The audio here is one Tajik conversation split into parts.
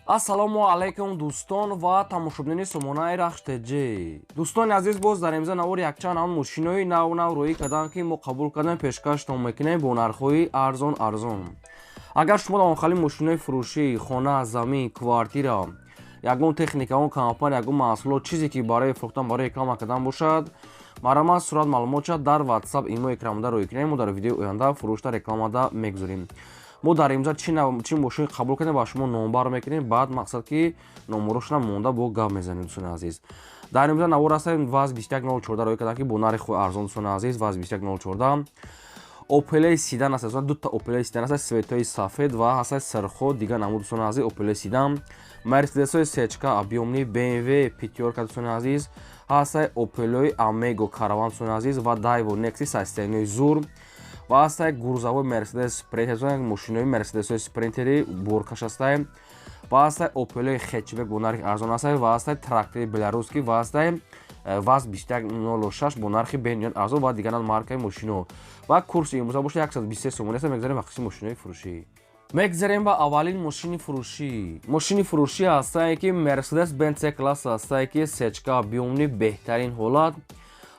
Ассалому алайкум, дӯстон ва тамошобинони сомонаи Рахш ТЖ. Дӯстони азиз, боз дар имза навор якчанд ҳам мошинои нав нав рӯӣ карданд, ки мо қабул кардем, пешкаштон мекунем бо нархҳои арзон арзон. Агар шумо дар онхали мошинои фурӯшӣ, хона, замин, квартира, ягон техника, ягон компания, ягон маҳсулот, чизе ки барои фурӯхтан, барои реклама кардан бошад, марҳамат, сурат, маълумотша дар WhatsApp, имо экранмода рӯй кунем. Мо дар видеои оянда фурӯшта, рекламада мегузорем. Мо дар имза чӣ мошин қабул кардем, ба шумо номбар мекунем. Баъд мақсад ки номерошона монда бо гап мезанем. Дӯстони азиз, дар имза навор ҳастем, ВАЗ 2104 рӯй кардам, ки бо нархи арзон. Дӯстони азиз, ВАЗ 2104, Опелаи седан аст, дута Опелаи седан аст, цветои сафед ва ҳаста сирхо, дигар намуд. Дӯстони азиз, Опелаи седан, Мерседесои сечка объёмный, БМВ пятёрка, дӯстони азиз, ҳастай Опелои Амего караван, дӯстони азиз, ва Дайво Некси состояниеи зур, ва ҳастай грузовой Мерседес Спринтер, мошинои Мерседесои Спринтери боркаш ҳастай, ва ҳастай Опелои хэтчбек бо нархи арзон ҳастай, ва ҳастай трактори беларусский, ва ҳастай ВАЗ 2106 бо нархи бениҳоят арзон ва дигар маркаи мошино. Ва курси имрӯза бошад 123 сомонӣ аст. Мегзарем ба қисми мошинои фурӯшӣ. Мегзарем ба аввалин мошини фурӯшӣ. Мошини фурӯшӣ ҳастае, ки Мерседес Бенц С класс ҳастае, ки сечка объёмный, беҳтарин ҳолат,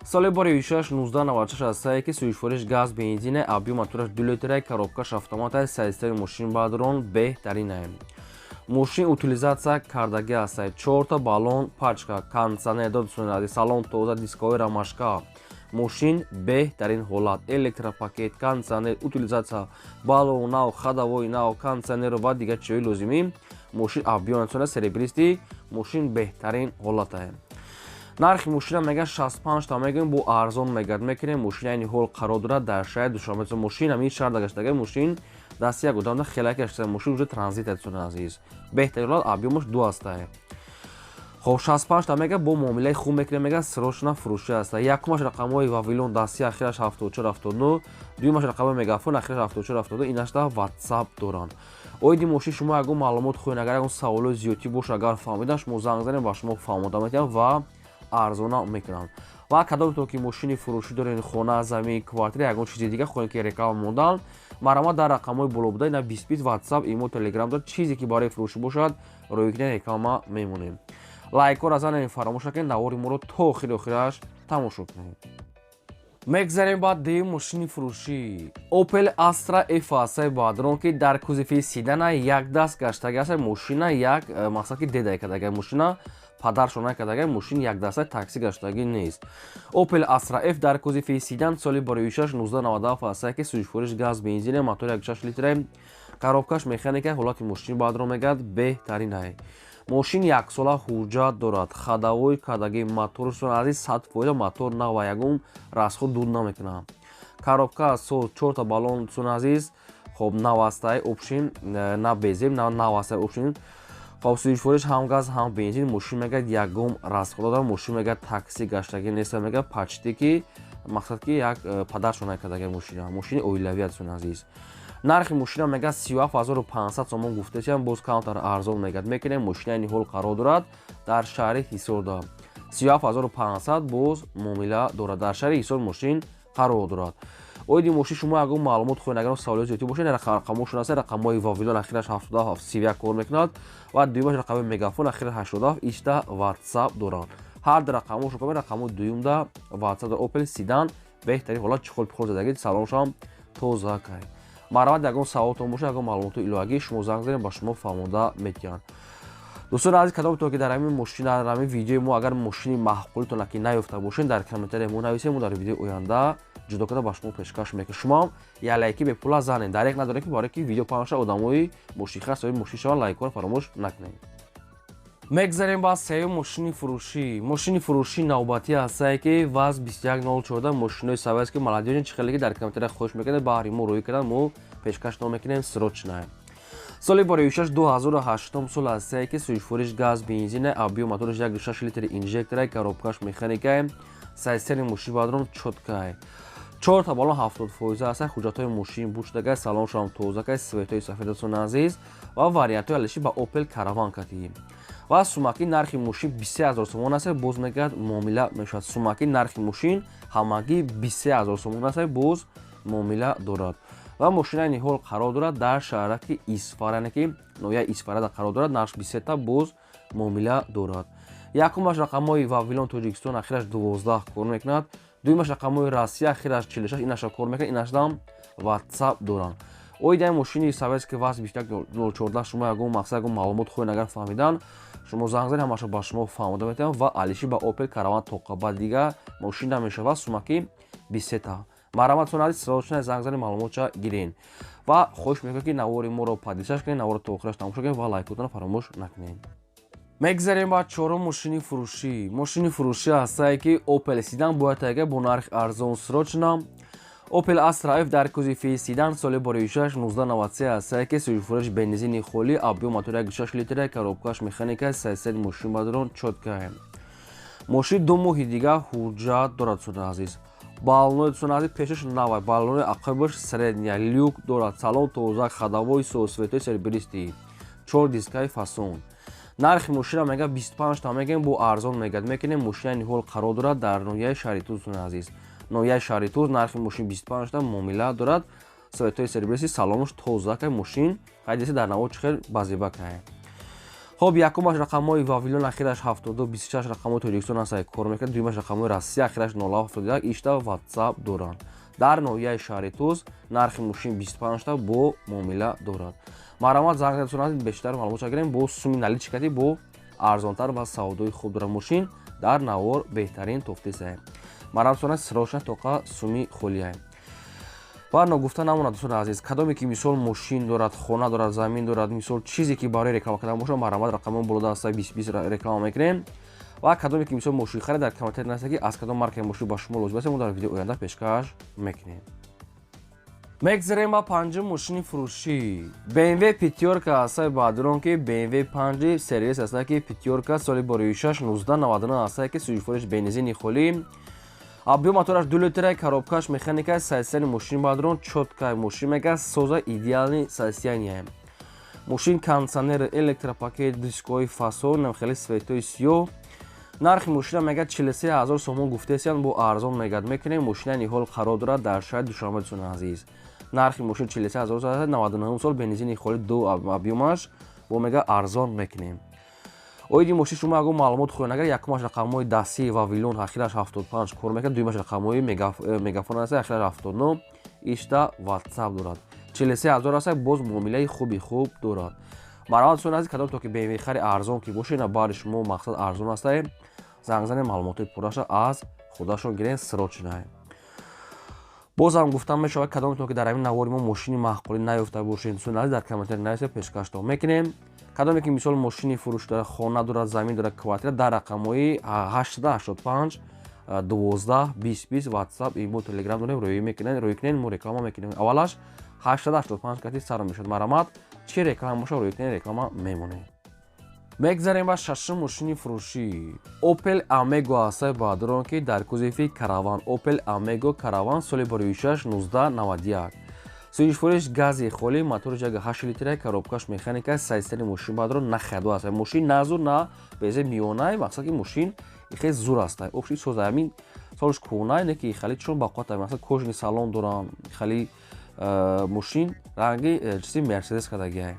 соли бори 1996 ҳастае, ки сӯзишвориш газ, бензине, объём мотораш 2 литра, коробкаш автомата, системаи мошин бадрон беҳтаринае. Мошин утилизация кардагӣ ҳастае, чорта баллон пачка, кондиционер, дӯстони азиз, салон тоза, дисковой ромашка, мошин беҳтарин ҳолат, электропакет, кондиционер, утилизация, баллон нав, ходовой нав, кондиционер ва дигар чизҳои лозимӣ. Мошин объём серебристый, мошин беҳтарин ҳолатае. Нархи мошина мега 65 та мегӯем, бо арзон мегард мекунем. Мошин айни ҳол қарор дорад дар шаҳри Душанбе. Мошин ҳамин шаҳр дагаштага, мошин дасти як одамда хеле гашта, мошин уже транзит. Дӯстони азиз, беҳтарин ҳолат, объёмаш ду ҳастае. Хоб, 65 та мега, бо муомилаи хуб мекунем, мега срочно фурӯшӣ аста. Якумаш рақамҳои Вавилон, дасти ахираш 74 79, дуюмаш рақамҳои Мегафон, ахираш 74 72, инашда Ватсап доранд. Оиди мошин шумо ягон маълумот хоҳед, агар ягон саволои зиёдтӣ боша, агар фаҳмидан, шумо занг занед, ба шумо фаҳмода метиҳам ва арзона мекунанд. Ва кадомтон ки мошини фурӯшӣ доред, хона, замин, квартира, ягон чизи дига хоҳед ки реклама мондан, марҳамат, дар рақамҳои боло буда, ина 20 20, Ватсап, имо, Телеграм дорад. Чизе ки барои фурӯшӣ бошад, рӯй кунед, реклама мемонем. Лайкҳоро занед, фаромӯш накунед, навори моро то охири охираш тамошо кунед. Мегзарем ба дуюм мошини фурӯшӣ. Opel Astra F ҳастаи бадрон, ки дар кузови седана як даст гаштаги аст. Мошина як мақсад ки дедай кардага, мошина падаршон накардага, мошин якдаста, такси гаштагӣ нест. Opel Astra F дар кузови седан, соли бароишаш 1997 ҳастае, ки сӯзишвориш газ, бензине, мотори 16 литре, коробкаш механика, ҳолати мошини бадрон мегардад беҳтаринае. Мошин яксола ҳуҷҷат дорад, ходовой кардагӣ, моторшон азиз 100%, мотор нава, ягон расход дур намекунад. Коробка соз, чорта баллон сон азиз, хоб, навастаи общин, на безеб, на навастаи общин. Хоб, сӯзишвориш ҳам газ, ҳам бензин. Мошин мегӯяд ягон расход дорад, мошин мегӯяд такси гаштагӣ нест, мегӯяд почти ки мақсад ки як падаршон накардаги мошина, мошини оилавӣ аст. Азиз, нархи мошина мегӯяд 37 500 сомон гуфтасиам, боз камтар арзон мегӯяд мекунем. Мошина айни ҳол қарор дорад дар шаҳри Ҳисорда, 37 500, боз муомила дорад. Дар шаҳри Ҳисор мошин қарор дорад. Оиди мошин шумо ягон маълумот хоҳед, агар саволиёт зиёдтӣ бошед, рақамҳошон аст: рақамҳои Вавилон, ахираш 77 31 кор мекунад, ва дуюмаш рақами Мегафон, ахираш 87 18, Ватсап доранд. Ҳар ду рақамҳошон кор, рақамҳои дуюмда Ватсап дорад. Опел седан, беҳтарин ҳолат, чехол пихол задагӣ, салоншам тоза кай. Марҳамат, ягон саволтон бошад, ягон маълумоти иловагӣ, шумо занг занед, ба шумо фаҳмода метиҳанд. Дӯстони азиз, кадомтон ки дар ҳамин мошин, дар ҳамин видеои мо агар мошини маъқулитон ки наёфта бошед, дар комментария мо нависед, мо дар видеои оянда ҷудо карда ба шумо пешкаш мекунем. Шумоам як лайки бепула занед, дареқ надоред, ки барое ки видео паҳн, одамои мошинхар соҳиби мошин шаванд. Лайкҳоро фаромӯш накунед. Мегзарем ба сеюм мошини фурӯшӣ. Мошини фурӯшӣ навбатӣ ҳастае, ки ВАЗ 2104, мошинои советский, молодёжный. Чӣ хеле ки дар комментария хоҳиш мекунед, баҳри мо рӯӣ кардан, мо пешкаш намекунем срочно. Соли бароишаш 2008 сол ҳастае, ки сӯзишвориш газ, бензина, объём мотораш 1,6 литри, инжектора, коробкаш механикае, состояния мошин бадрон чёткае, чорта баллон 70% ҳаста, ҳуҷҷатҳои мошин бушдагай, салоншам тозакай, цветои сафедатон азиз, ва вариантҳои алиши ба Опел Караван катӣ. Ва сумаки нархи мошин 23 000 сомон аст, боз мегӯяд муомила мешавад. Сумаки нархи мошин ҳамагӣ 23 000 сомон аст, боз муомила дорад. Ва Ва мошинаи ниҳол қарор дорад дар шаҳраки Исфара, яъне ки ноҳияи Исфарада қарор дорад. Нархш 23-та, боз муомила дорад. Якумаш рақамҳои Вавилон, Тоҷикистон, ахираш 12 кор мекунад. Дуюмаш рақамҳои Россия, ахираш 46, инаша кор мекунад, инашдам Ватсап доранд. Оиди ин мошини советский ВАЗ 2104, шумо ягон мақсад, ягон маълумот хоҳед агар фаҳмидан, шумо занг занед, ҳамаша ба шумо фаҳмода метавонам. Ва алиши ба Опел Караван тоқа ба дига мошин намешавад. Сумаки 23-та. Марҳамат, сонади, срочно занг занед, маълумотша гирен. Ва хоҳиш мекунем, ки навори моро подписаться кунед, наворо то охираш тамошо кунед ва лайкотонро фаромӯш накунед. Мегзарем ба чорум мошини фурӯшӣ. Мошини фурӯшӣ ҳастае, ки Опел седан бояд тайга бо нархи арзон, срочно. Опел Астра Ф дар кузови седан, соли боришаш 1993 ҳастае, ки сӯзишвориш бензини холӣ, объём мотор 1,6 литра, коробкаш механика, сайсед мошин бадрон чёткая. Мошин 2 моҳи дига ҳуҷҷат дорад. Суни азиз, баллонои, дӯстони азиз, пешаш навай, баллонои ақибаш средняя, люк дорад, салон тоза, ходовой светои серебристый, чор дискаи фасон. Нархи мошина мега 25 та мегем, бо арзон мегад мекунем. Мошинаи ниҳол қарор дорад дар ноҳияи Шаҳритуз, дӯстони азиз, ноҳияи Шаҳритуз. Нархи мошин 25 та, муомила дорад. Светои серебристый, салонаш тоза кай мошин, хайдеси дар наво чӣ хел базеба кай. Хоб, якумаш рақамҳои Вавилон, ахираш 72 26, рақамҳои Тоҷикистон ҳаста, кор мекунад. Дуюмаш рақамҳои Россия, ахираш 071, ишта Ватсап доранд. Дар ноҳияи Шаҳритуз, нархи мошин 25 та, бо муомила дорад. Марҳамат, занг занед, бештар маълумот гирем. Бо суми наличкати бо арзонтар ва савдои хуб дорад мошин. Дар навор беҳтарин тофтесае. Марҳамат, сона, срочно, тоқа суми холияе. Ва ногуфта намонад, дӯстони азиз, кадоме ки мисол мошин дорад, хона дорад, замин дорад, мисол чизе ки барои реклама кардан бошад, марҳамат, рақамон болода аста, 20 20 реклама мекунем. Ва кадоме ки мисол мошин харид, дар комментарий нависед, ки аз кадом маркаи мошин ба шумо лозим аст, мо дар видеои оянда пешкаш мекунем. Мегзарем ба панҷум мошини фурӯшӣ. BMW пятёрка ҳастаи баъдурон, ки BMW панҷи сервис ҳаста, ки пятёрка, соли боришаш 1999 ҳастае, ки сӯзишвориш бензини холӣ, объём мотораш 2 литра, коробкаш механика, состояние мошин баъдурон чёткая. Мошин мега соза, идеальный состояние мошин, кондиционер, электропакет, дискои фасон, хеле светои сиёҳ. Нархи мошина мега 43 ҳазор сомон гуфтесиян, бо арзон мегад мекунем. Мошина ниҳол қарор дорад дар шаҳри Душанбе, дӯстони азиз. Нархи мошин 43 ҳазор, 99 сол, бензини холи, ду объёмаш, бо мега арзон мекунем. Оиди мошин шумо ягон маълумот хоҳед агар, якумаш рақамҳои дастии Вавилон, ахираш 75 кор мекунад, дуюмаш рақамҳои Мегафон аст, ахираш 79, ишта Ватсап дорад. 43 ҳазор аст, боз муомилаи хуби хуб дорад. Марҳамат, дӯстони азиз, кадом то ки BMW хари арзон ки бошед, на баъди шумо мақсад арзон астае, занг занед, маълумотҳои пурраша аз худашон гирен, срочно. Бозам гуфтан мешавад, кадометон ки дар ҳамин навори мо мошини маъқулӣ наёфта бошед, дӯстони азиз, дар комментарий нависед, пешкаштон мекунем. Кадоме ки мисол мошини фурӯш дорад, хона дорад, замин дорад, квартира, дар рақамҳои 885 12 20 20 Ватсап, имо, Телеграм дорем, рӯй мекунед, рӯй кунед, мо реклама мекунем. Аввалаш 885 кати сар мешавад. Марҳамат, чӣ реклама бошад, рӯй кунед, реклама мемонед. Мегзарем ба шашум мошини фурӯшӣ. Опел Амего ҳастаи баъдурон, ки дар кузови Караван. Опел Амего Караван, соли боришаш 1991, сӯзишвориш гази холӣ, мотори ҷага 8 литра, коробкаш механика, состояние мошин баъдурон на хаду аст. Мошин на зур, на безе, миёнай. Мақсад ки мошин хеле зур аст, общий соза, ҳамин солш кӯнай, не ки хали чун бақувват. Мақсад кожаный салон дорам, хали мошин ранги чизи Мерседес кардагиай.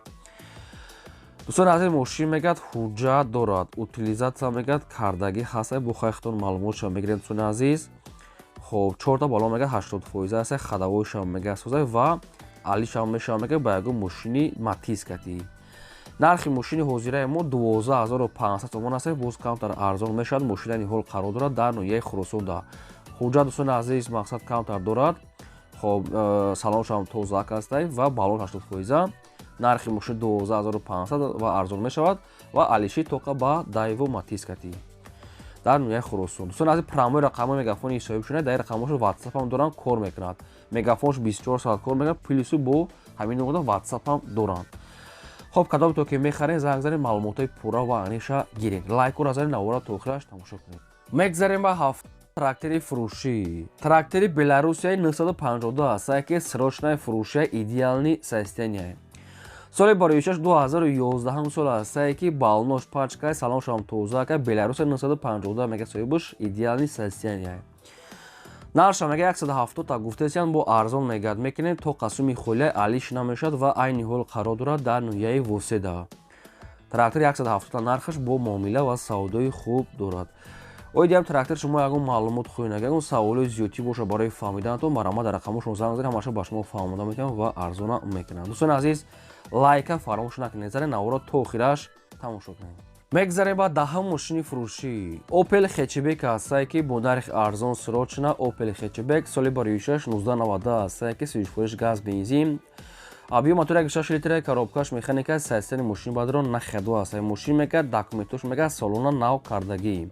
Дӯстони азиз, мошин мегӯяд ҳуҷҷат дорад, утилизация мегӯяд кардагӣ ҳаст, бо хайхтон маълумотшо мегирем, дӯстони азиз. Хоб, чорта бало мегӯяд 80% аст, ходовойшам мегӯяд соза ва алишам мешава, мегӯяд ба ягон мошини Матиз катӣ. Нархи мошини ҳозираи мо 12 500 сомон аст, боз камтар арзон мешавад. Мошина ниҳол қарор дорад дар ноҳияи Хуросонда. Ҳуҷҷат, дӯстони азиз, мақсад камтар дорад. Хоб, салоншам тозаак ҳастай ва балон 80%. Нархи мошин 12 500 ва арзон мешавад ва алиши тоқа ба Дайву Матиз катӣ дар ноҳияи Хуросон. Дӯстони азиз, прямой рақамҳои Мегафони ҳисобӣ шуда, дар рақамҳошо Ватсапам доранд, кор мекунад. Мегафонш 24 соат кор мекунад, плюсу бо ҳамин нуқта Ватсапам доранд. Хоб, кадом то ки мехаред, занг занед, маълумотҳои пурра ва аниша гиред. Лайкура занед, навора то охираш тамошо кунед. Мегзарем ба ҳафт трактори фурӯшӣ. Трактори Беларусияи 952 ҳастае, ки срочная фурӯшия, идеальный состояние, соли бароишаш 2011 сол ҳастае, ки балнош пачкай, салоншам тоза ка. Беларусия 952 мега, соҳибаш, идеальный состояние. Нарша мега 170 та гуфтесиян, бо арзон мегад мекунем, то қасуми холия алиш намешавад ва айни ҳол қарор дорад дар ноҳияи Воседа. Трактор 170 та нархаш бо муомила ва савдои хуб дорад. Оидиам трактор шумо ягон маълумот хоҳед, ягон саволои зиёдтӣ боша барои фаҳмиданатон, марҳамат, дар рақамошон занг занед, ҳамаша ба шумо фаҳмода метавонам ва арзона мекунам. Дӯстони азиз, лайка фаромӯш накунед, заре наворо то охираш тамошо кунед. Мегзарем ба даҳум мошини фурӯшӣ. Opel Hatchback ҳастае, ки бо нархи арзон срочно. Opel Hatchback, соли бароишаш 1990 ҳастае, ки сӯзишвориш газ, бензин, объём мотор 1,6 литра, коробкаш механика, состояни мошин бадро на ходу ҳастае. Мошин мегӯяд, документош мегӯяд, салона нав кардагӣ,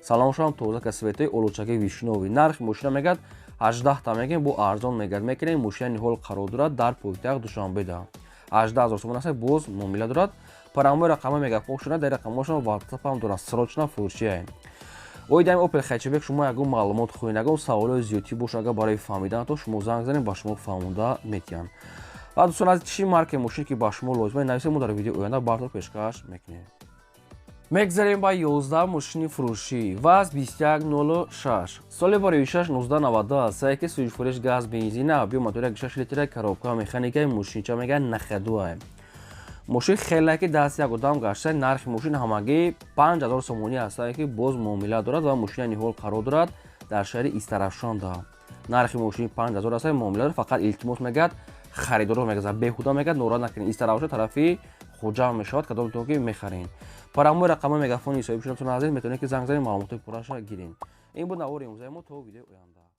салоншам тоза, ка цветои олучаки вишнёвый. Нархи мошина мегӯяд 18 та мегӯем, бо арзон мегӯяд мекунем. Мошина ниҳол қарор дорад дар пойтахт Душанбеда. 18 ҳазор сомон аст, боз муомила дорад. Парамои рақама мегафон шуда, дар рақамошон WhatsApp ҳам дорад. Срочно фурӯшия. Оидаи Opel Hatchback шумо ягон маълумот хоҳед, ягон саволои зиёдтӣ боша агар барои фаҳмиданатон, шумо занг занед, ба шумо фаҳмонда метиҳанд. Ва дӯстон аз чӣ маркаи мошин ки ба шумо лозима, нависед, мо дар видеои оянда бартон пешкаш мекунем. Мегзарем ба 11 мошини фурӯшӣ. ВАЗ 2106, соли бароишаш 1992 ҳастае, ки сӯзишвориш газ, бензина, объём мотори 1,6 литра, коробка механикаи, мошинча мегӯяд на ходу. Мошин хеле ки даст як одам гашта. Нархи мошин ҳамагӣ 5000 сомонӣ ҳастае, ки боз муомила дорад ва мошина ниҳол қарор дорад дар шаҳри Истаравшанда. Нархи мошин 5000 ҳастае, муомила дорад. Фақат илтимос мегӯяд, харидоро мегазад, беҳуда мегӯяд, норад накунед. Истаравшан тарафи Хуҷанд мешавад, кадомтон ки мехаред. Парамои рақамои мегафони соҳиб шудатон азиз, метавонед, ки занг занед, маълумотои пурраша гиред. Ин буд навори имрӯзаи мо. То видеои оянда.